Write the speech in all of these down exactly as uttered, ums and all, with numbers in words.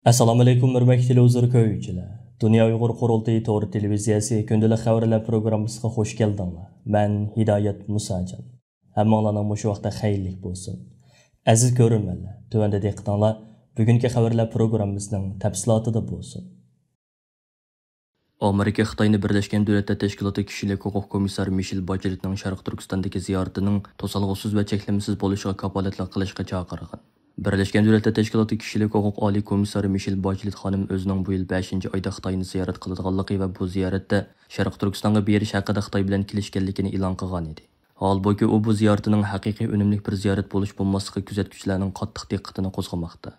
ئەسسالامۇئەلەيكۇم، ھۆرمەتلىك تېلېۋىزور كۆرگۈچىلەر. دۇنيا ئۇيغۇر قۇرۇلتىيى تور تېلېۋىزىيەسى كۈندىلىك خەۋەرلەر پروگراممىسىغا خۇش كەلدىڭلار. مەن ھىدايەت مۇساجان. ھەممىڭلارنىڭ مۇشۇ ۋاقتى خەيرلىك بولسۇن. ئەزىز كۆرۈرمەنلەر، تۆۋەندە دىققىتىڭلار بۈگۈنكى خەۋەرلەر پروگراممىسىنىڭ تەپسىلاتىدا بولسۇن. ئامېرىكا خىتاينى بىرلەشكەن دۆلەتلەر تەشكىلاتى كىشىلىك ھوقۇق كومىسسارى مىشېل باچېلېتنىڭ شەرقىي تۈركىستاندىكى زىيارىتىنىڭ توسالغۇسىز ۋە چەكلىمىسىز بولۇشىغا كاپالەتلىك قىلىشقا چاقىرغان. بىرلەشكەن دۆلەتلەر تەشكىلاتى كىشىلىك ھوقۇق ئالىي كومىسسارى مىشېل باچېلېت خانىم ئۆزىنىڭ بۇ يىل بەشىنچى ئايدا خىتاينى زىيارەت قىلىدىغانلىقى ۋە بۇ زىيارەتتە شەرقىي تۈركىستانغا بېرىش ھەققىدە خىتاي بىلەن كېلىشكەنلىكىنى ئېلان قىلغان ئىدى. ھالبۇكى، ئۇ بۇ زىيارىتىنىڭ ھەقىقىي ئۈنۈملۈك بىر زىيارەت بولۇش بولماسلىقى كۆزەتكۈچىلەرنىڭ قاتتىق دىققىتىنى قوزغىماقتا.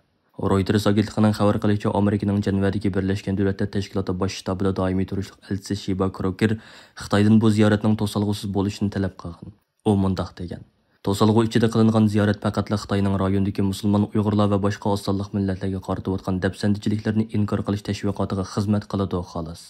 رويتېرس ئاگېنتلىقىنىڭ خەۋەر قىلىشىچە، ئامېرىكىنىڭ جەنۋەدىكى بىرلەشكەن دۆلەتلەر تەشكىلاتى باش شتابىدا دائىمىي تۇرۇشلۇق ئەلچىسى شىبا كروكېر خىتايدىن بۇ زىيارەتنىڭ توسالغۇسىز بولۇشىنى تەلەپ قىلغان. ئۇ مۇنداق دېگەن: «توسالغۇ ئىچىدە قىلىنغان زىيارەت پەقەتلا خىتاينىڭ رايوندىكى مۇسۇلمان ئۇيغۇرلار ۋە باشقا ئاز سانلىق مىللەتلەرگە قارىتىۋاتقان دەپسەندىچىلىكلىرىنى ئىنكار قىلىش تەشۋىقاتىغا خىزمەت قىلىدۇ، خالاس.»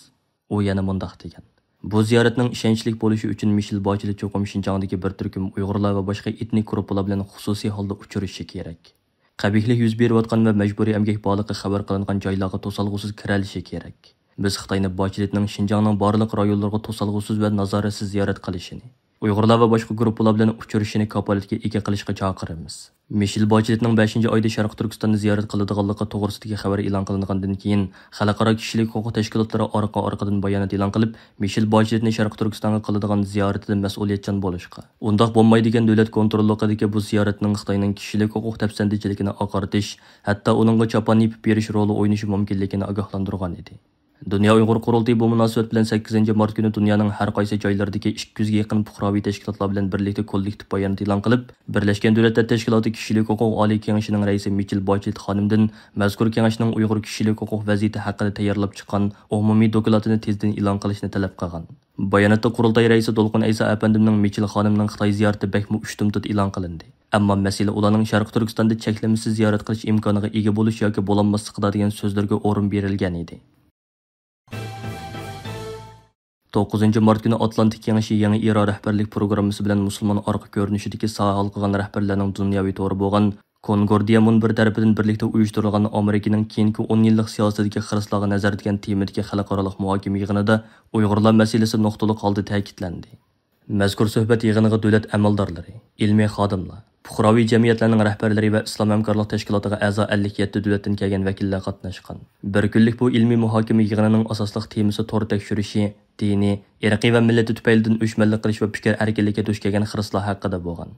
ئۇ يەنە مۇنداق دېگەن: «بۇ زىيارەتنىڭ ئىشەنچلىك بولۇشى ئۈچۈن مىشېل باچېلېت چوقۇم شىنجاڭدىكى بىر تۈركۈم ئۇيغۇرلار ۋە باشقا ئېتنىك گۇرۇپپىلار بىلەن خۇسۇسىي ھالدا ئۇچرىشىشى كېرەك. قەبىھلىك يۈز بېرىۋاتقان ۋە مەجبۇرىي ئەمگەك بارلىقى خەۋەر قىلىنغان جايلارغا توسالغۇسىز كىرەلىشى كېرەك. بىز خىتاينى باچېلېتنىڭ شىنجاڭنىڭ بارلىق رايونلىرىغا توسالغۇسىز ۋە نازارەتسىز زىيارەت قىلىشىنى، ئۇيغۇرلار ۋە باشقا گۇرۇپپىلار بىلەن ئۇچرىشىشىنى كاپالەتكە ئىگە قىلىشقا چاقىرىمىز.» مىشېل باچېلېتنىڭ بەشىنچى ئايدا شەرقىي تۈركىستاننى زىيارەت قىلىدىغانلىقى توغرىسىدىكى خەۋەر ئېلان قىلىنغاندىن كېيىن، خەلقئارا كىشىلىك ھوقۇق تەشكىلاتلىرى ئارقا-ئارقىدىن بايانات ئېلان قىلىپ، مىشېل باچېلېتنى شەرقىي تۈركىستانغا قىلىدىغان زىيارىتىدىن مەسئۇلىيەتچان بولۇشقا، ئۇنداق بولمايدىكەن، دۆلەت كونتروللۇقىدىكى بۇ زىيارەتنىڭ خىتاينىڭ كىشىلىك ھوقۇق دەپسەندىچىلىكىنى ئاقارتىش، ھەتتا ئۇنىڭغا چاپان يېپىپ بېرىش رولى ئوينىشى مۇمكىنلىكىنى ئاگاھلاندۇرغان ئىدى. دۇنيا ئۇيغۇر قۇرۇلتىيى بۇ مۇناسىۋەت بىلەن سەككىزىنچى مارت كۈنى دۇنيانىڭ ھەر قايسى جايلىرىدىكى ئىككى يۈزگە يېقىن پۇقراۋى تەشكىلاتلار بىلەن بىرلىكتە كوللېكتىپ بايانات ئېلان قىلىپ، بىرلەشكەن دۆلەتلەر تەشكىلاتى كىشىلىك ھوقۇق ئالىي كېڭىشىنىڭ رەئىسى مىچېل باچېلېت خانىمدىن مەزكۇر كېڭەشنىڭ ئۇيغۇر كىشىلىك ھوقۇق ۋەزىيىتى ھەققىدە تەييارلاپ چىققان ئومۇمىي دوكلاتىنى تېزدىن ئېلان قىلىشنى تەلەپ قىلغان. باياناتتا قۇرۇلتاي رەئىسى دولقۇن ئەيسا ئەپەندىمنىڭ مىچېل خانىمنىڭ خىتاي زىيارىتى بەكمۇ ئۇشتۇمتۇت ئېلان قىلىندى. ئەمما مەسىلە ئۇلارنىڭ شەرقىي تۈركىستاندا چەكلىمىسىز زىيارەت قىلىش ئىمكانىغا ئىگە بولۇش ياكى بولالماسلىقىدا دېگەن سۆزلەرگە ئورۇن بېرىلگەن ئىدى. توققۇزىنچى مارت كۈنى ئاتلانتىك كېڭىشى يېڭى ئېرا رەھبەرلىك پروگراممىسى بىلەن مۇسۇلمان ئارقا كۆرۈنۈشىدىكى ساھە ھالقىغان رەھبەرلەرنىڭ دۇنياۋى تورى بولغان كونگوردىيە مۇنبىرى تەرىپىدىن بىرلىكتە ئۇيۇشتۇرۇلغان ئامېرىكىنىڭ كېيىنكى ئون يىللىق سىياسىتىدىكى خىرىسلارغا نەزەر دېگەن تېمىدىكى خەلقئارالىق مۇھاكىمە يىغىنىدا ئۇيغۇرلار مەسىلىسى نۇقتىلىق ھالدا تەكىتلەندى. مەزكۇر سۆھبەت يىغىنىغا دۆلەت ئەمەلدارلىرى، ئىلمىي خادىملار، پۇقراۋى جەمئىيەتلەرنىڭ رەھبەرلىرى ۋە ئىسلام ھەمكارلىق تەشكىلاتىغا ئەزا ئەللىك يەتتە دۆلەتتىن كەلگەن ۋەكىللەر قاتناشقان. بىر كۈنلۈك بۇ ئىلمىي مۇھاكىمە يىغىنىنىڭ ئاساسلىق تېمىسى تور تەكشۈرۈشى، دىنىي، ئىرقىي ۋە مىللىتى تۈپەيلىدىن ئۆچمەنلىك قىلىش ۋە پىكىر ئەركىنلىكىگە دۇچ كەلگەن خىرىسلار ھەققىدە بولغان.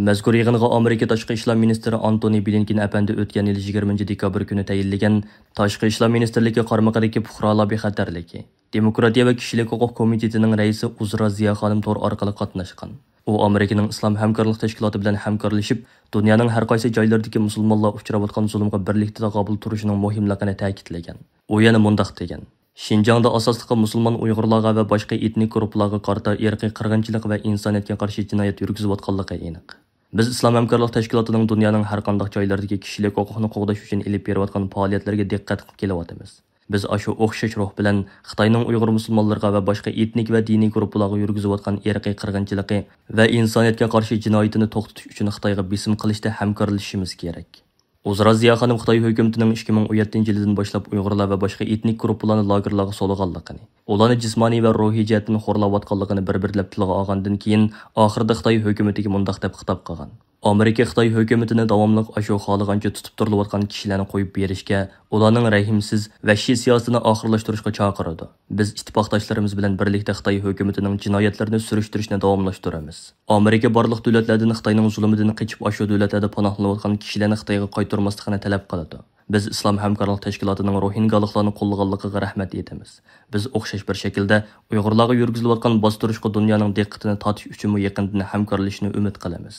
مەزكۇر يىغىنغا ئامېرىكا تاشقى ئىشلار مىنىستىرى ئانتونى بلىنكېن ئەپەندى ئۆتكەن يىل يىگىرمىنچى دېكابىر كۈنى تەيىنلىگەن تاشقى ئىشلار مىنىستىرلىكى قارمىقىدىكى پۇقرالار بىخەتەرلىكى، دېموكراتىيە ۋە كىشىلىك ھوقۇق كومىتېتىنىڭ رەئىسى ئۇزرا زىيا خانىم تور ئارقىلىق قاتناشقان. ئۇ ئامېرىكىنىڭ ئىسلام ھەمكارلىق تەشكىلاتى بىلەن ھەمكارلىشىپ، دۇنيانىڭ ھەر قايسى جايلىرىدىكى مۇسۇلمانلار ئۇچراۋاتقان زۇلۇمغا بىرلىكتە تاقابىل تۇرۇشىنىڭ مۇھىملىقىنى تەكىتلىگەن. ئۇ يەنە مۇنداق دېگەن: «شىنجاڭدا ئاساسلىقى مۇسۇلمان ئۇيغۇرلارغا ۋە باشقا ئېتنىك گۇرۇپپىلارغا قارىتا ئىرقىي قىرغىنچىلىق ۋە ئىنسانىيەتكە قارشى جىنايەت يۈرگۈزۈۋاتقانلىقى ئېنىق. بىز ئىسلام ھەمكارلىق تەشكىلاتىنىڭ دۇنيانىڭ ھەر قانداق جايلىرىدىكى كىشىلىك ھوقۇقنى قوغداش ئۈچۈن ئېلىپ بېرىۋاتقان پائالىيەتلىرىگە دىققەت قىلىپ كېلىۋاتىمىز. بىز ئاشۇ ئوخشاش روھ بىلەن خىتاينىڭ ئۇيغۇر مۇسۇلمانلىرىغا ۋە باشقا ئېتنىك ۋە دىنىي گۇرۇپپىلارغا يۈرگۈزۈۋاتقان ئىرقىي قىرغىنچىلىقى ۋە ئىنسانىيەتكە قارشى جىنايىتىنى توختىتىش ئۈچۈن خىتايغا بېسىم قىلىشتا ھەمكارلىشىشىمىز كېرەك.» ئۇزرا زىيا خانىم خىتاي ھۆكۈمىتىنىڭ ئىككى مىڭ ئون يەتتىنچى يىلىدىن باشلاپ ئۇيغۇرلار ۋە باشقا ئېتنىك گۇرۇپپىلارنى لاگېرلارغا سولىغانلىقىنى، ئۇلارنى جىسمانىي ۋە روھىي جەھەتتىن خورلاۋاتقانلىقىنى بىر-بىرلەپ تىلغا ئالغاندىن كېيىن، ئاخىرىدا خىتاي ھۆكۈمىتىگە مۇنداق دەپ خىتاب قىلغان: «ئامېرىكا خىتاي ھۆكۈمىتىنى داۋاملىق ئاشۇ خالىغانچە تۇتۇپ تۇرۇلۇۋاتقان كىشىلەرنى قويۇپ بېرىشكە، ئۇلارنىڭ رەھىمسىز، ۋەھشىي سىياسىتىنى ئاخىرلاشتۇرۇشقا چاقىرىدۇ. بىز ئىتتىپاقداشلىرىمىز بىلەن بىرلىكتە خىتاي ھۆكۈمىتىنىڭ جىنايەتلىرىنى سۈرۈشتۈرۈشنى داۋاملاشتۇرىمىز.» ئامېرىكا بارلىق دۆلەتلەردىن خىتاينىڭ زۇلۇمىدىن قېچىپ، ئاشۇ دۆلەتلەردە پاناھلىنىۋاتقان كىشىلەرنى خىتايغا قايتۇرماسلىقىنى تەلەپ قىلىدۇ. بىز ئىسلام ھەمكارلىق تەشكىلاتىنىڭ روھىنگالىقلارنى قوللىغانلىقىغا رەھمەت ئېيتىمىز. بىز ئوخشاش بىر شەكىلدە ئۇيغۇرلارغا يۈرگۈزۈلۈۋاتقان باستۇرۇشقا دۇنيانىڭ دىققىتىنى تارتىش ئۈچۈنمۇ يېقىندىن ھەمكارلىشىشنى ئۈمىد قىلىمىز.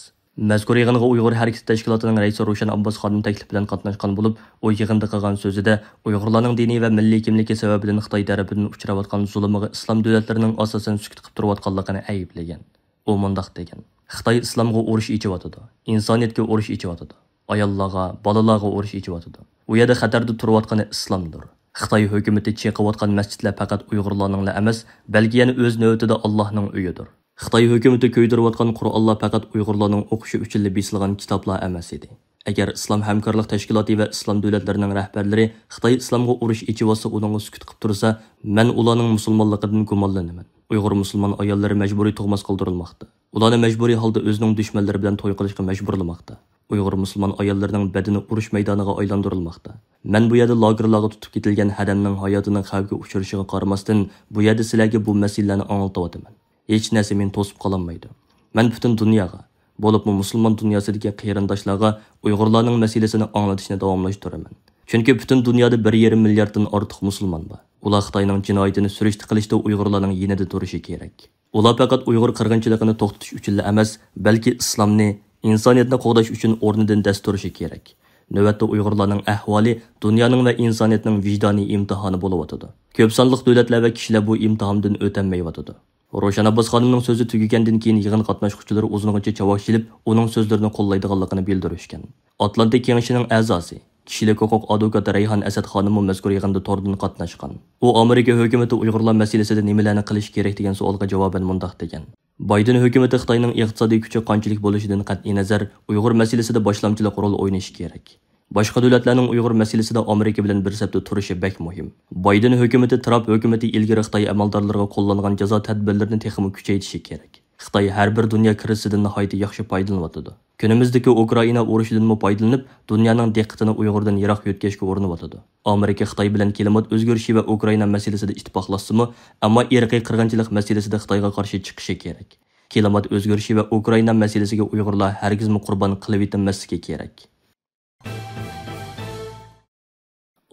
مەزكۇر يىغىنغا ئۇيغۇر ھەرىكىتى تەشكىلاتىنىڭ رەئىسى روشەن ئابباس خانىم تەكلىپ بىلەن قاتناشقان بولۇپ، ئۇ يىغىندا قىلغان سۆزىدە ئۇيغۇرلارنىڭ دىنىي ۋە مىللىي كىملىكى سەۋەبىدىن خىتاي تەرىپىدىن ئۇچراۋاتقان زۇلۇمىغا ئىسلام دۆلەتلىرىنىڭ ئاساسەن سۈكۈت قىلىپ تۇرۇۋاتقانلىقىنى ئەيىبلىگەن. ئۇ مۇنداق دېگەن: «خىتاي ئىسلامغا ئۇرۇش ئېچىۋاتىدۇ، ئىنسانىيەتكە ئۇرۇش ئېچىۋاتىدۇ، ئاياللارغا، بالىلارغا ئۇرۇش ئېچىۋاتىدۇ. ئۇ يەردە خەتەردە تۇرۇۋاتقىنى ئىسلامدۇر. خىتاي ھۆكۈمىتى چېقىۋاتقان مەسچىتلەر پەقەت ئۇيغۇرلارنىڭلا ئەمەس، بەلكى يەنە ئۆز نۆۋىتىدە ئاللاھنىڭ ئۆيىدۇر. خىتاي ھۆكۈمىتى كۆيدۈرۈۋاتقان قورئانلار پەقەت ئۇيغۇرلارنىڭ ئوقۇشى ئۈچۈنلا بېسىلغان كىتابلار ئەمەس ئىدى. ئەگەر ئىسلام ھەمكارلىق تەشكىلاتى ۋە ئىسلام دۆلەتلىرىنىڭ رەھبەرلىرى خىتاي ئىسلامغا ئۇرۇش ئېچىۋاتسا، ئۇنىڭغا سۈكۈت قىپ تۇرسا، مەن ئۇلارنىڭ مۇسۇلمانلىقىدىن گۇمانلىنىمەن. ئۇيغۇر مۇسۇلمان ئاياللىرى مەجبۇرىي تۇغماس قىلدۇرۇلماقتا. ئۇلارنى مەجبۇرىي ھالدا ئۆزىنىڭ دۈشمەنلىرى بىلەن توي قىلىشقا مەجبۇرلىماقتا. ئۇيغۇر مۇسۇلمان ئاياللىرىنىڭ بەدىنى ئۇرۇش مەيدانىغا ئايلاندۇرۇلماقتا. مەن بۇ يەردە لاگېرلارغا تۇتۇپ كېتىلگەن ھەدەمنىڭ ھاياتىنىڭ خەۋپكە ئۇچرىشىغا قارىماستىن، بۇ يەردە سىلەرگە بۇ مەسىلىلەرنى ئاڭلىتىۋاتىمەن. ھېچ نەرسە مېنى توسۇپ قالالمايدۇ. مەن پۈتۈن دۇنياغا، بولۇپمۇ مۇسۇلمان دۇنياسىدىكى قېرىنداشلارغا ئۇيغۇرلارنىڭ مەسىلىسىنى ئاڭلىتىشنى داۋاملاشتۇرىمەن. چۈنكى پۈتۈن دۇنيادا بىر يېرىم مىلياردتىن ئارتۇق مۇسۇلمان بار. ئۇلار خىتاينىڭ جىنايىتىنى سۈرۈشتە قىلىشتا ئۇيغۇرلارنىڭ يېنىدا تۇرۇشى كېرەك. ئۇلار پەقەت ئۇيغۇر قىرغىنچىلىقىنى توختىتىش ئۈچۈنلا ئەمەس، بەلكى ئىسلامنى، ئىنسانىيەتنى قوغداش ئۈچۈن ئورنىدىن دەس تۇرۇشى كېرەك. نۆۋەتتە ئۇيغۇرلارنىڭ ئەھۋالى دۇنيانىڭ ۋە ئىنسانىيەتنىڭ ۋىجدانىي ئىمتىھانى بولۇۋاتىدۇ. كۆپ سانلىق دۆلەتلەر ۋە كىشىلەر بۇ ئىمتىھاندىن ئۆتەلمەيۋاتىدۇ. روشەن ئابباس خانىمنىڭ سۆزى تۈگىگەندىن كېيىن يىغىن قاتناشقۇچىلىرى ئۇزۇنغىچە چاۋاك چېلىپ، ئۇنىڭ سۆزلىرىنى قوللايدىغانلىقىنى بىلدۈرۈشكەن. ئاتلانتىك كېڭىشىنىڭ ئەزاسى، كىشىلىك ھوقۇق ئادۋوكاتى رەيھان ئەسەت خانىممۇ مەزكۇر يىغىندا توردىن قاتناشقان. ئۇ ئامېرىكا ھۆكۈمىتى ئۇيغۇرلار مەسىلىسىدە نېمىلەرنى قىلىشى كېرەك دېگەن سوئالغا جاۋابەن مۇنداق دېگەن: بايدېن ھۆكۈمىتى خىتاينىڭ ئىقتىسادىي كۈچى قانچىلىك بولۇشىدىن قەتئىينەزەر، ئۇيغۇر مەسىلىسىدە باشلامچىلىق رول ئوينىشى كېرەك. باشقا دۆلەتلەرنىڭ ئۇيغۇر مەسىلىسىدە ئامېرىكا بىلەن بىر سەپتە تۇرۇشى بەك مۇھىم. بايدېن ھۆكۈمىتى ترامپ ھۆكۈمىتى ئىلگىرى خىتاي ئەمەلدارلىرىغا قوللانغان جازا تەدبىرلىرىنى تېخىمۇ كۈچەيتىشى كېرەك. خىتاي ھەر بىر دۇنيا كىرىزىسىدىن ناھايىتى ياخشى پايدىلىنىۋاتىدۇ. كۈنىمىزدىكى ئۇكرائىنا ئۇرۇشىدىنمۇ پايدىلىنىپ، دۇنيانىڭ دىققىتىنى ئۇيغۇردىن يىراق يۆتكەشكە ئۇرۇنۇۋاتىدۇ. ئامېرىكا خىتاي بىلەن كىلىمات ئۆزگىرىشى ۋە ئۇكرائىنا مەسىلىسىدە ئىتتىپاقلاشسىمۇ، ئەمما ئىرقىي قىرغىنچىلىق مەسىلىسىدە خىتايغا قارشى چىقىشى كېرەك. كىلىمات ئۆزگىرىشى ۋە ئۇكرائىنا مەسىلىسىگە ئۇيغۇرلار ھەرگىزمۇ قۇربان قىلىۋېتىلمەسلىكى كېرەك.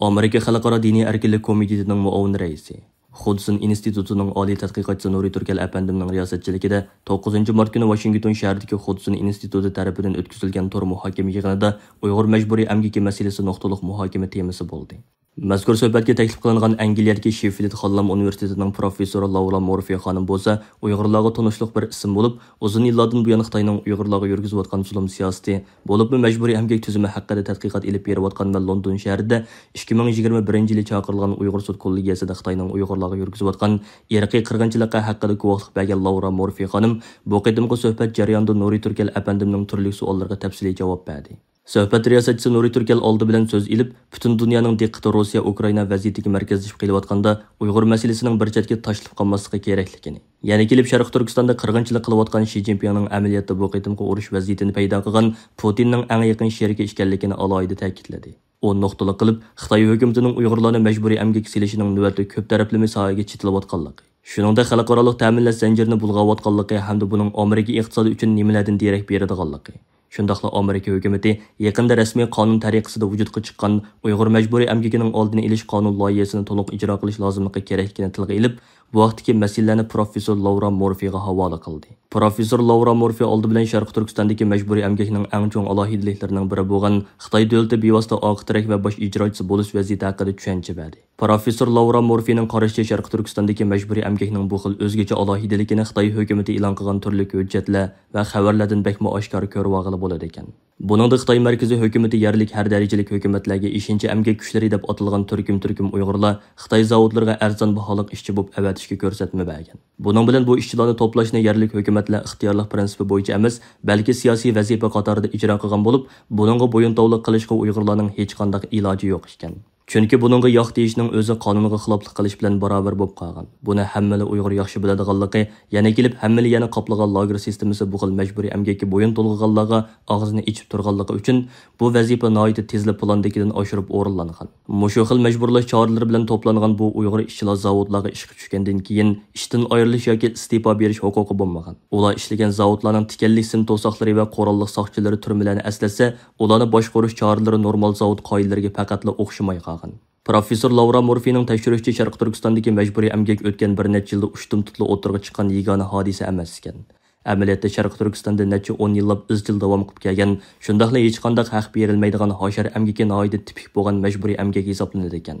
ئامېرىكا خەلقئارا دىنىي ئەركىنلىك كومىتېتىنىڭ مۇئاۋىن رەئىسى، خۇدسىن ئىنستىتۇتىنىڭ ئالىي تەتقىقاتچىسى نۇرى تۈركەل ئەپەندىمنىڭ رىياسەتچىلىكىدە توققۇزىنچى مارت كۈنى ۋاشىنگتون شەھىرىدىكى خۇدسىن ئىنستىتۇتى تەرىپىدىن ئۆتكۈزۈلگەن تور مۇھاكىمە يىغىنىدا ئۇيغۇر مەجبۇرىي ئەمگىكى مەسىلىسى نۇقتىلىق مۇھاكىمە تېمىسى بولدى. مەزكۇر سۆھبەتكە تەكلىپ قىلىنغان ئەنگلىيەدىكى شېففىلد خانلام ئۇنىۋېرسىتېتىنىڭ پروفېسسورى لاۋرا مورفى خانىم بولسا ئۇيغۇرلارغا تونۇشلۇق بىر ئىسىم بولۇپ، ئۇزۇن يىللاردىن بۇيان خىتاينىڭ ئۇيغۇرلارغا يۈرگۈزۈۋاتقان زۇلۇم سىياسىتى، بولۇپمۇ مەجبۇرىي ئەمگەك تۈزۈمى ھەققىدە تەتقىقات ئېلىپ بېرىۋاتقان ۋە لوندون شەھىرىدە ئىككى مىڭ يىگىرمە بىرىنچى يىلى چاقىرىلغان ئۇيغۇر سوت كوللېگىيەسىدە خىتاينىڭ ئۇيغۇرلارغا يۈرگۈزۈۋاتقان ئىرقىي قىرغىنچىلىقى ھەققىدە گۇۋاھلىق بەرگەن لاۋرا مورفى خانىم بۇ قېتىمقى سۆھبەت جەريانىدا نۇرى تۈركەل ئەپەندىمنىڭ تۈرلۈك سوئاللىرىغا تەپسىلىي جاۋاب بەردى. سۆھبەت رىياسەتچىسى نۇرى تۈركەل ئالدى بىلەن سۆز ئېلىپ، پۈتۈن دۇنيانىڭ دىققىتى روسىيە ئۇكرائىنا ۋەزىيىتىگە مەركەزلىشىپ قېلىۋاتقاندا، ئۇيغۇر مەسىلىسىنىڭ بىر چەتكە تاشلىنىپ قالماسلىقى كېرەكلىكىنى، يەنە كېلىپ شەرقىي تۈركىستاندا قىرغىنچىلىق قىلىۋاتقان شى جىنپىڭنىڭ ئەمەلىيەتتە بۇ قېتىمقى ئۇرۇش ۋەزىيىتىنى پەيدا قىلغان پۇتىننىڭ ئەڭ يېقىن شېرىكى ئىكەنلىكىنى ئالاھىدە تەكىتلىدى. ئۇ نۇقتىلىق قىلىپ، خىتاي ھۆكۈمىتىنىڭ ئۇيغۇرلارنى مەجبۇرىي ئەمگەككە سېلىشىنىڭ نۆۋەتتە كۆپ تەرەپلىمە ساھەگە چېتىلىۋاتقانلىقى، شۇنىڭدەك خەلقئارالىق تەمىنلەش زەنجىرىنى بۇلغاۋاتقانلىقى ھەمدە بۇنىڭ ئامېرىكا ئىقتىسادى ئۈچۈن نېمىلەردىن دېرەك بېرىدىغانلىقى، شۇنداقلا ئامېرىكا ھۆكۈمىتى يېقىندا رەسمىي قانۇن تەرىقىسىدە ۋۇجۇدقا چىققان ئۇيغۇر مەجبۇرىي ئەمگىكىنىڭ ئالدىنى ئېلىش قانۇن لايىھەسىنى تولۇق ئىجرا قىلىش لازىملىقى كېرەكلىكىنى تىلغا ئېلىپ، بۇ ھەقتىكى مەسىلىلەرنى پروفېسسور لاۋرا مورفىغا ھاۋالە قىلدى. پروفېسسور لاۋرا مورفى ئالدى بىلەن شەرقىي تۈركىستاندىكى مەجبۇرىي ئەمگەكنىڭ ئەڭ چوڭ ئالاھىدىلىكلىرىنىڭ بىرى بولغان خىتاي دۆلىتى بىۋاسىتە ئارقا تىرەك ۋە باش ئىجرائىيچىسى بولۇش ۋەزىيىتى ھەققىدە چۈشەنچە بەردى. پروفېسسور لاۋرا مورفىنىڭ قارىشىچە، شەرقىي تۈركىستاندىكى مەجبۇرىي ئەمگەكنىڭ بۇ خىل ئۆزگىچە ئالاھىدىلىكىنى خىتاي ھۆكۈمىتى ئېلان قىلغان تۈرلۈك ھۆججەتلەر ۋە خەۋەرلەردىن بەكمۇ ئاشكارا كۆرۈۋالغىلى بولىدىكەن. بۇنىڭدا خىتاي مەركىزىي ھۆكۈمىتى يەرلىك ھەر دەرىجىلىك ھۆكۈمەتلەرگە ئىشىنچى ئەمگەك كۈچلىرى دەپ ئاتالغان تۈركۈم-تۈركۈم ئۇيغۇرلار خىتاي زاۋۇتلىرىغا ئەرزان باھالىق ئىشچى بولۇپ ئەۋەتىشكە كۆرسەتمە بەرگەن. بۇنىڭ بىلەن بۇ ئىشچىلارنى توپلاشنى يەرلىك ھۆكۈمەتلەر ئىختىيارلىق پىرىنسىپى بويىچە ئەمەس، بەلكى سىياسىي ۋەزىپە قاتارىدا ئىجرا قىلغان بولۇپ، بۇنىڭغا بويۇنتاۋلىق قىلىشقا ئۇيغۇرلارنىڭ ھېچقانداق ئىلاجى يوق ئىكەن. چۈنكى بۇنىڭغا ياق دېيىشنىڭ ئۆزى قانۇنغا خىلاپلىق قىلىش بىلەن باراۋەر بولۇپ قالغان. بۇنى ھەممىلا ئۇيغۇر ياخشى بىلىدىغانلىقى، يەنە كېلىپ ھەممىلا يەنە قاپلىغان لاگېر سىستېمىسى بۇ خىل مەجبۇرىي ئەمگەككە بويۇن تولغىغانلارغا ئاغزىنى ئېچىپ تۇرغانلىقى ئۈچۈن، بۇ ۋەزىپە ناھايىتى تېزلا پىلاندىكىدىن ئاشۇرۇپ ئورۇنلانغان. مۇشۇ خىل مەجبۇرلاش چارىلىرى بىلەن توپلانغان بۇ ئۇيغۇر ئىشچىلار زاۋۇتلارغا ئىشقا چۈشكەندىن كېيىن، ئىشتىن ئايرىلىش ياكى ئىستېپا بېرىش ھوقۇقى بولمىغان. ئۇلار ئىشلىگەن زاۋۇتلارنىڭ تىكەنلىك سىم توساقلىرى ۋە قوراللىق ساقچىلىرى تۈرمىلەرنى ئەسلەتسە، ئۇلارنى باشقۇرۇش چارىلىرى نورمال زاۋۇت قائىدىلىرىگە پەقەتلا ئوخشىماي قالغان. پروفېسسور لاۋرا مورفىنىڭ تەكشۈرۈشىچە، شەرقىي تۈركىستاندىكى مەجبۇرىي ئەمگەك ئۆتكەن بىر نەچچە يىلدا ئۇشتۇمتۇتلا ئوتتۇرىغا چىققان يېگانە ھادىسە ئەمەس ئىكەن. ئەمەلىيەتتە شەرقىي تۈركىستاندا نەچچە ئون يىللاپ ئىزچىل داۋام قىلىپ كەلگەن، شۇنداقلا ھېچقانداق ھەق بېرىلمەيدىغان ھاشار ئەمگىكى ناھايىتى تىپىك بولغان مەجبۇرىي ئەمگەك ھېسابلىنىدىكەن.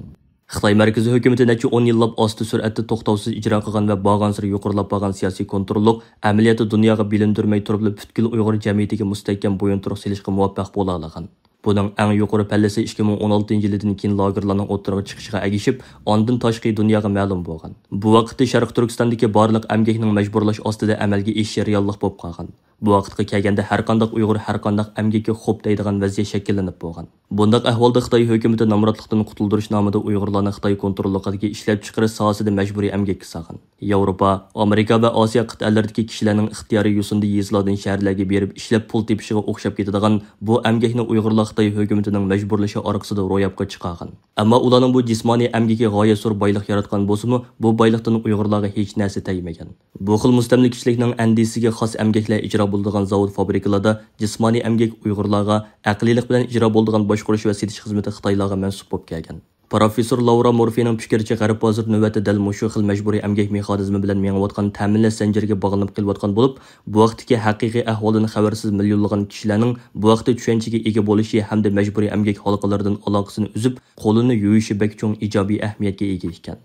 خىتاي مەركىزىي ھۆكۈمىتى نەچچە ئون يىللاپ ئاستا سۈرئەتتە توختاۋسىز ئىجرا قىلغان ۋە بارغانسېرى يۇقىرىلاپ بارغان سىياسىي كونتروللۇق، ئەمەلىيەتتە دۇنياغا بىلىندۈرمەي تۇرۇپلا پۈتكۈل ئۇيغۇر جەمئىيىتىگە مۇستەھكەم بويۇنتۇرۇق سېلىشقا مۇۋەپپەق بولالىغان. بۇنىڭ ئەڭ يۇقىرى پەللىسى ئىككى مىڭ ئون ئالتىنچى يىلىدىن كېيىن لاگېرلارنىڭ ئوتتۇرىغا چىقىشىغا ئەگىشىپ، ئاندىن تاشقى دۇنياغا مەلۇم بولغان. بۇ ۋاقىتتا شەرقىي تۈركىستاندىكى بارلىق ئەمگەكنىڭ مەجبۇرلاش ئاستىدا ئەمەلگە ئېشىشى رېئاللىق بولۇپ قالغان. بۇ ۋاقىتقا كەلگەندە ھەرقانداق ئۇيغۇر ھەرقانداق ئەمگەككە خوپ دەيدىغان ۋەزىيەت شەكىللىنىپ بولغان. بۇنداق ئەھۋالدا خىتاي ھۆكۈمىتى نامراتلىقتىن قۇتۇلدۇرۇش نامىدا ئۇيغۇرلارنى خىتاي كونتروللۇقىدىكى ئىشلەپچىقىرىش ساھەسىدە مەجبۇرىي ئەمگەككە سالغان. ياۋروپا، ئامېرىكا ۋە ئاسىيا قىتئەلىرىدىكى كىشىلەرنىڭ ئىختىيارىي يوسۇندا يېزىلاردىن شەھەرلەرگە بېرىپ ئىشلەپ پۇل تېپىشىغا ئوخشاپ كېتىدىغان بۇ ئەمگەكنى ئۇيغۇرلار خىتاي ھۆكۈمىتىنىڭ مەجبۇرلىشى ئارقىسىدا روياپقا چىقارغان. ئەمما ئۇلارنىڭ بۇ جىسمانىي ئەمگىكى غايەت زور بايلىق ياراتقان بولسىمۇ، بۇ بايلىقتىن ئۇيغۇرلارغا ھېچ نەرسە تەگمىگەن. بۇ خىل مۇستەملىكىچىلىكنىڭ ئەندىزىسىگە خاس ئەمگەكلەر ئىجرا بولىدىغان زاۋۇت، فابرىكىلاردا جىسمانىي ئەمگەك ئۇيغۇرلارغا، ئەقلىيلىق بىلەن ئىجرا بولىدىغان باشقۇرۇش ۋە سېتىش خىزمىتى خىتايلارغا مەنسۇپ بولۇپ كەلگەن. پروفېسسور لاۋرا مورفىنىڭ پىكرىچە، غەرب ھازىر نۆۋەتتە دەل مۇشۇ خىل مەجبۇرىي ئەمگەك مېخانىزمى بىلەن مېڭىۋاتقان تەمىنلەش زەنجىرىگە باغلىنىپ قېلىۋاتقان بولۇپ، بۇ ۋاقىتتىكى ھەقىقىي ئەھۋالدىن خەۋەرسىز مىليونلىغان كىشىلەرنىڭ بۇ ھەقتە چۈشەنچىگە ئىگە بولۇشى ھەمدە مەجبۇرىي ئەمگەك ھالقىلىرىدىن ئالاقىسىنى ئۈزۈپ، قولىنى يۇيۇشى بەك چوڭ ئىجابىي ئەھمىيەتكە ئىگە ئىكەن.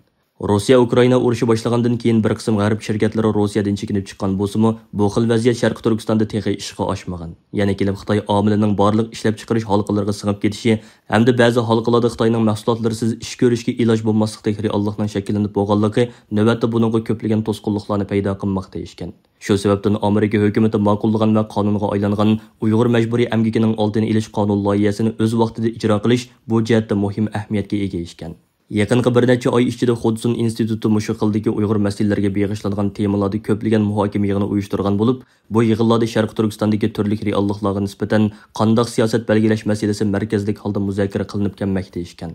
روسىيە ئۇكرائىنا ئۇرۇشى باشلىغاندىن كېيىن بىر قىسىم غەرب شىركەتلىرى روسىيەدىن چېكىنىپ چىققان بولسىمۇ، بۇ خىل ۋەزىيەت شەرقىي تۈركىستاندا تېخى ئىشقا ئاشمىغان. يەنە كېلىپ خىتاي ئامىلىنىڭ بارلىق ئىشلەپچىقىرىش ھالقىلىرىغا سىڭىپ كېتىشى ھەمدە بەزى ھالقىلاردا خىتاينىڭ مەھسۇلاتلىرىسىز ئىش كۆرۈشكە ئىلاج بولماسلىقتەك رېئاللىقنىڭ شەكىللىنىپ بولغانلىقى نۆۋەتتە بۇنىڭغا كۆپلىگەن توسقۇنلۇقلارنى پەيدا قىلماقتا ئىكەن. شۇ سەۋەبتىن ئامېرىكا ھۆكۈمىتى ماقۇللىغان ۋە قانۇنغا ئايلانغان ئۇيغۇر مەجبۇرىي ئەمگىكىنىڭ ئالدىنى ئېلىش قانۇن لايىھەسىنى ئۆز ۋاقتىدا ئىجرا قىلىش بۇ جەھەتتە مۇھىم ئەھمىيەتكە ئىگە ئىكەن. يېقىنقى بىر نەچچە ئاي ئىچىدە خۇدسۇن ئىنستىتۇتى مۇشۇ خىلدىكى ئۇيغۇر مەسىلىلىرىگە بېغىشلانغان تېمىلاردا كۆپلىگەن مۇھاكىمە يىغىنى ئۇيۇشتۇرغان بولۇپ، بۇ يىغىنلاردا شەرقىي تۈركىستاندىكى تۈرلۈك رېئاللىقلارغا نىسبەتەن قانداق سىياسەت بەلگىلەش مەسىلىسى مەركەزلىك ھالدا مۇزاكىرە قىلىنىپ كەلمەكتە ئىكەن.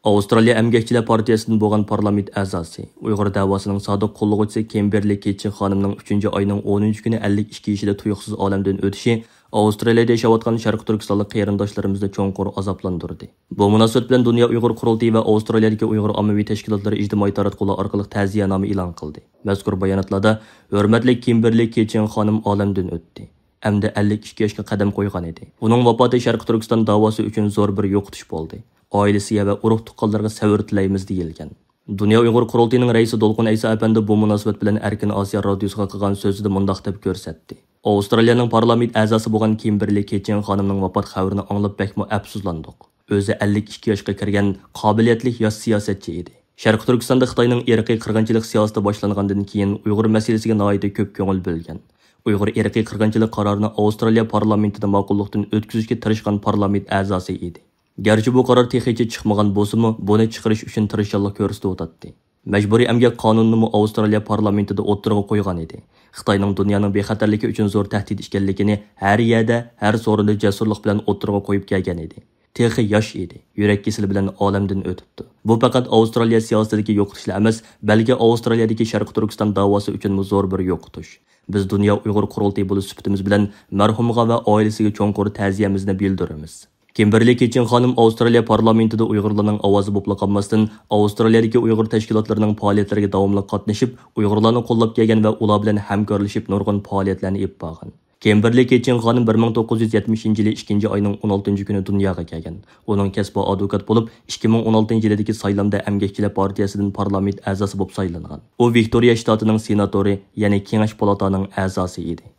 ئاۋسترالىيە ئەمگەكچىلەر پارتىيەسىدىن بولغان پارلامېنت ئەزاسى، ئۇيغۇر دەۋاسىنىڭ سادىق قوللىغۇچىسى كىمبېرلى كېچىن خانىمنىڭ ئۈچىنچى ئاينىڭ ئونىنچى كۈنى ئەللىك ئىككى يېشىدا تۇيۇقسىز ئالەمدىن ئۆتۈشى ئاۋسترالىيەدە ياشاۋاتقان شەرقىي تۈركىستانلىق قېرىنداشلىرىمىزنى چوڭقۇر ئازابلاندۇردى. بۇ مۇناسىۋەت بىلەن دۇنيا ئۇيغۇر قۇرۇلتىيى ۋە ئاۋسترالىيەدىكى ئۇيغۇر ئاممىۋى تەشكىلاتلىرى ئىجتىمائىي تاراتقۇلار ئارقىلىق تەزىيەنامە ئېلان قىلدى. مەزكۇر باياناتلاردا، ھۆرمەتلىك كىمبېرلى كېچىن خانىم ئالەمدىن ئۆتتى. ئەمدى ئەللىك ئىككى ياشقا قەدەم قويغان ئىدى. ئۇنىڭ ۋاپاتى شەرقىي تۈركىستان داۋاسى ئۈچۈن زور بىر يوقىتىش بولدى. ئائىلىسىگە ۋە ئۇرۇق-تۇغقانلىرىغا سەۋر تىلەيمىز، دېيىلگەن. دۇنيا ئۇيغۇر قۇرۇلتىيىنىڭ رەئىسى دولقۇن ئەيسا ئەپەندى بۇ مۇناسىۋەت بىلەن ئەركىن ئاسىيا رادىيوسىغا قىلغان سۆزىدە مۇنداق دەپ كۆرسەتتى: ئاۋسترالىيەنىڭ پارلامېنت ئەزاسى بولغان كىمبېرلى كېچىن خانىمنىڭ ۋاپات خەۋىرىنى ئاڭلاپ بەكمۇ ئەپسۇسلاندۇق. ئۆزى ئەللىك ئىككى ياشقا كىرگەن قابىلىيەتلىك ياش سىياسەتچى ئىدى. شەرقىي تۈركىستاندا خىتاينىڭ ئىرقىي قىرغىنچىلىق سىياسىتى باشلانغاندىن كېيىن ئۇيغۇر مەسىلىسىگە ناھايىتى كۆپ كۆڭۈل بۆلگەن. ئۇيغۇر ئىرقىي قىرغىنچىلىق قارارىنى ئاۋسترالىيە پارلامېنتىدا ماقۇللۇقتىن ئۆتكۈزۈشكە تىرىشقان پارلامېنت ئەزاسى ئىدى. گەرچە بۇ قارار تېخىچە چىقمىغان بولسىمۇ، بۇنى چىقىرىش ئۈچۈن تىرىشچانلىق كۆرسىتىۋاتاتتى. مەجبۇرىي ئەمگەك قانۇنىنىمۇ ئاۋسترالىيە پارلامېنتىدا ئوتتۇرىغا قويغان ئىدى. خىتاينىڭ دۇنيانىڭ بىخەتەرلىكى ئۈچۈن زور تەھدىت ئىكەنلىكىنى ھەر يەردە، ھەر سورۇندا جەسۇرلۇق بىلەن ئوتتۇرىغا قويۇپ كەلگەن ئىدى. تېخى ياش ئىدى. يۈرەك كېسىلى بىلەن ئالەمدىن ئۆتۈپتۇ. بۇ پەقەت ئاۋسترالىيە سىياسىتىدىكى يوقىتىشلا ئەمەس، بەلكى ئاۋسترالىيەدىكى شەرقىي تۈركىستان داۋاسى ئۈچۈنمۇ زور بىر يوقىتىش. بىز دۇنيا ئۇيغۇر قۇرۇلتىيى بولۇش سۈپىتىمىز بىلەن مەرھۇمغا ۋە ئائىلىسىگە چوڭقۇر تەزىيەمىزنى بىلدۈرىمىز. كىمبېرلى كېچىن خانىم ئاۋسترالىيە پارلامېنتىدا ئۇيغۇرلارنىڭ ئاۋازى بولۇپلا قالماستىن، ئاۋسترالىيەدىكى ئۇيغۇر تەشكىلاتلىرىنىڭ پائالىيەتلىرىگە داۋاملىق قاتنىشىپ، ئۇيغۇرلارنى قوللاپ كەلگەن ۋە ئۇلار بىلەن ھەمكارلىشىپ نۇرغۇن پائالىيەتلەرنى ئېلىپ بارغان. كىمبېرلى كېچىن خانىم بىر مىڭ توققۇز يۈز يەتمىشىنچى يىلى ئىككىنچى ئاينىڭ ئون ئالتىنچى كۈنى دۇنياغا كەلگەن. ئۇنىڭ كەسپى ئادۋوكات بولۇپ، ئىككى مىڭ ئون ئالتىنچى يىلىدىكى سايلامدا ئەمگەكچىلەر پارتىيەسىدىن پارلامېنت ئەزاسى بولۇپ سايلانغان. ئۇ ۋىكتورىيە شتاتىنىڭ سېناتورى، يەنى كېڭەش پالاتانىڭ ئەزاسى ئىدى.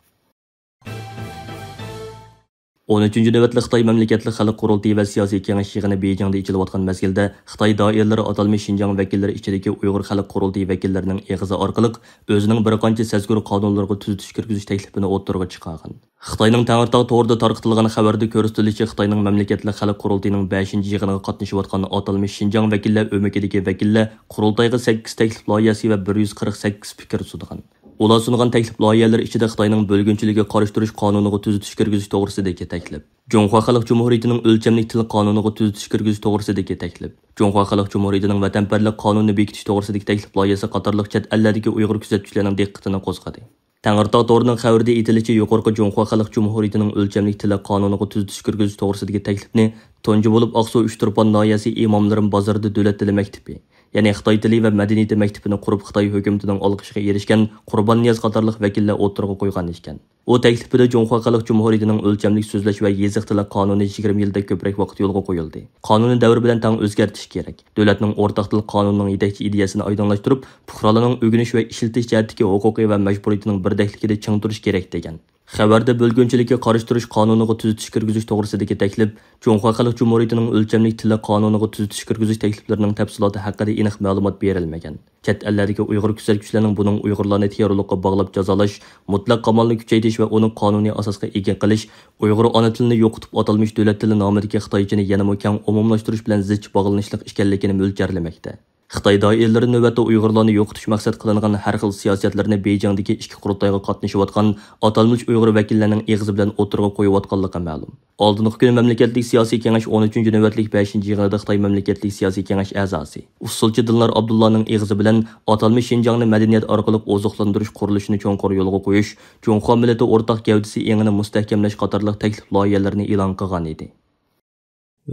ئون ئۈچىنچى نۆۋەتلىك خىتاي مەملىكەتلىك خەلق قۇرۇلتىيى ۋە سىياسىي كېڭەش يىغىنى بېيجىڭدا ئېچىلىۋاتقان مەزگىلدە، خىتاي دائىرىلىرى ئاتالمىش شىنجاڭ ۋەكىللىرى ئىچىدىكى ئۇيغۇر خەلق قۇرۇلتىيى ۋەكىللىرىنىڭ ئېغىزى ئارقىلىق ئۆزىنىڭ بىر قانچە سەزگۈر قانۇنلىرىغا تۈزىتىش كىرگۈزۈش تەكلىپىنى ئوتتۇرىغا چىقارغان. خىتاينىڭ تەڭرىتاغ تورىدا تارقىتىلغان خەۋەردە كۆرسىتىلىشىچە، خىتاينىڭ مەملىكەتلىك خەلق قۇرۇلتىيىنىڭ بەشىنچى يىغىنىغا قاتنىشىۋاتقان ئاتالمىش شىنجاڭ ۋەكىللەر ئۆمىكىدىكى ۋەكىللەر قۇرۇلتايغا سەككىز تەكلىپ لايىھەسى ۋە بىر يۈز قىرىق سەككىز پىكىر سۇنغان. ئۇلار سۇنغان تەكلىپ لايىھەلىرى ئىچىدە خىتاينىڭ بۆلگۈنچىلىككە قارشى تۇرۇش قانۇنىغا تۈزىتىش كىرگۈزۈش توغرىسىدىكى تەكلىپ، جۇڭخۇا خەلق جۇمھۇرىيىتىنىڭ ئۆلچەملىك تىل قانۇنىغا تۈزىتىش كىرگۈزۈش توغرىسىدىكى تەكلىپ، جۇڭخۇا خەلق جۇمھۇرىيىتىنىڭ ۋەتەنپەرۋەرلىك قانۇنىنى بېكىتىش توغرىسىدىكى تەكلىپ لايىھەسى قاتارلىق چەت ئەللەردىكى ئۇيغۇر كۆزەتكۈچىلەرنىڭ دىققىتىنى قوزغىدى. تەڭرىتاغ تورىنىڭ خەۋىرىدە ئېيتىلىشىچە، يۇقىرىقى جۇڭخۇا خەلق جۇمھۇرىيىتىنىڭ ئۆلچەملىك تىل قانۇنىغا تۈزىتىش كىرگۈزۈش توغرىسىدىكى تەكلىپنى تۇنجى بولۇپ ئاقسۇ ئۈچتۇرپان ناھىيەسى ئىماملىرىم بازىرىدا دۆلەت تىلى مەكتىپى، يەنى خىتاي تىلى ۋە مەدەنىيىتى مەكتىپىنى قۇرۇپ، خىتاي ھۆكۈمىتىنىڭ ئالقىشىغا ئېرىشكەن قۇرباننىياز قاتارلىق ۋەكىللەر ئوتتۇرىغا قويغان ئىكەن. ئۇ تەكلىپىدە جۇڭخۇا خەلق جۇمھۇرىيىتىنىڭ ئۆلچەملىك سۆزلەش ۋە يېزىق تىلى قانۇنى يىگىرمە يىلدەك كۆپرەك ۋاقىت يولغا قويۇلدى. قانۇننى دەۋر بىلەن تەڭ ئۆزگەرتىش كېرەك. دۆلەتنىڭ ئورتاق تىل قانۇنىنىڭ يېتەكچى ئىدىيەسىنى ئايدىڭلاشتۇرۇپ، پۇقرالارنىڭ ئۆگىنىش ۋە ئىشلىتىش جەھەتتىكى ھوقۇقى ۋە مەجبۇرىيىتىنىڭ بىردەكلىكىدە چىڭ تۇرۇش كېرەك، دېگەن. خەۋەردە بۆلگۈنچىلىككە قارشى تۇرۇش قانۇنىغا تۈزىتىش كىرگۈزۈش توغرىسىدىكى تەكلىپ، جۇڭخۇا خەلق جۇمھۇرىيىتىنىڭ ئۆلچەملىك تىلى قانۇنىغا تۈزىتىش كىرگۈزۈش تەكلىپلىرىنىڭ تەپسىلاتى ھەققىدە ئېنىق مەلۇمات بېرىلمىگەن. چەت ئەللەردىكى ئۇيغۇر كۈزەتكۈچىلەرنىڭ بۇنىڭ ئۇيغۇرلارنى تېررورلۇققا باغلاپ جازالاش، مۇتلەق قامالنى كۈچەيتىش ۋە ئۇنى قانۇنىي ئاساسقا ئىگە قىلىش، ئۇيغۇر ئانا تىلىنى يوقىتىپ ئاتالمىش دۆلەت تىلى نامىدىكى خىتايچىنى يەنىمۇ كەڭ ئومۇملاشتۇرۇش بىلەن زىچ باغلىنىشلىق ئىكەنلىكىنى مۆلچەرلىمەكتە. خىتاي دائىرىلىرى نۆۋەتتە ئۇيغۇرلارنى يوقىتىش مەقسەت قىلىنغان ھەر خىل سىياسەتلەرنى بېيجىڭدىكى ئىككى قۇرۇلتايغا قاتنىشىۋاتقان ئاتالمىش ئۇيغۇر ۋەكىللەرنىڭ ئېغىزى بىلەن ئوتتۇرىغا قويۇۋاتقانلىقى مەلۇم. ئالدىنقى كۈنى مەملىكەتلىك سىياسىي كېڭەش ئون ئۈچىنچى نۆۋەتلىك بەشىنچى يىغىنىدا خىتاي مەملىكەتلىك سىياسىي كېڭەش ئەزاسى، ئۇسسۇلچى دىلنار ئابدۇللانىڭ ئېغىزى بىلەن ئاتالمىش شىنجاڭنى مەدەنىيەت ئارقىلىق ئوزۇقلاندۇرۇش قۇرۇلۇشىنى چوڭقۇر يولغا قويۇش، جۇڭخۇا مىللىتى ئورتاق گەۋدىسى ئېڭىنى مۇستەھكەملەش قاتارلىق تەكلىپ لايىھەلىرىنى ئېلان قىلغان ئىدى.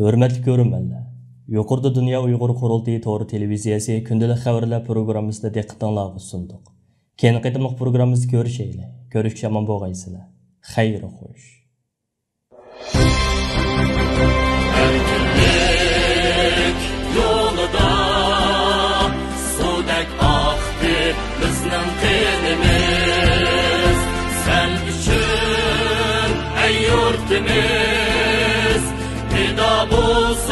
ھۆرمەتلىك كۆرۈرمەنلەر، يۇقىرىدا دۇنيا ئۇيغۇر قۇرۇلتىيى تور تېلېۋىزىيەسى كۈندىلىك خەۋەرلەر پروگراممىسىنى دىققىتىڭلارغا سۇندۇق. كېيىنكى قېتىملىق پروگراممىمىزدا كۆرۈشەيلى. كۆرۈشكىچە ئامان بولغايسىلەر. خەير خوش. ئەركىنلىك يولىدا سۇدەك ئاقتى بىزنىڭ قېنىمىز. سەن ئۈچۈن، ئەي يۇرتىمىز، پىدا بولسۇن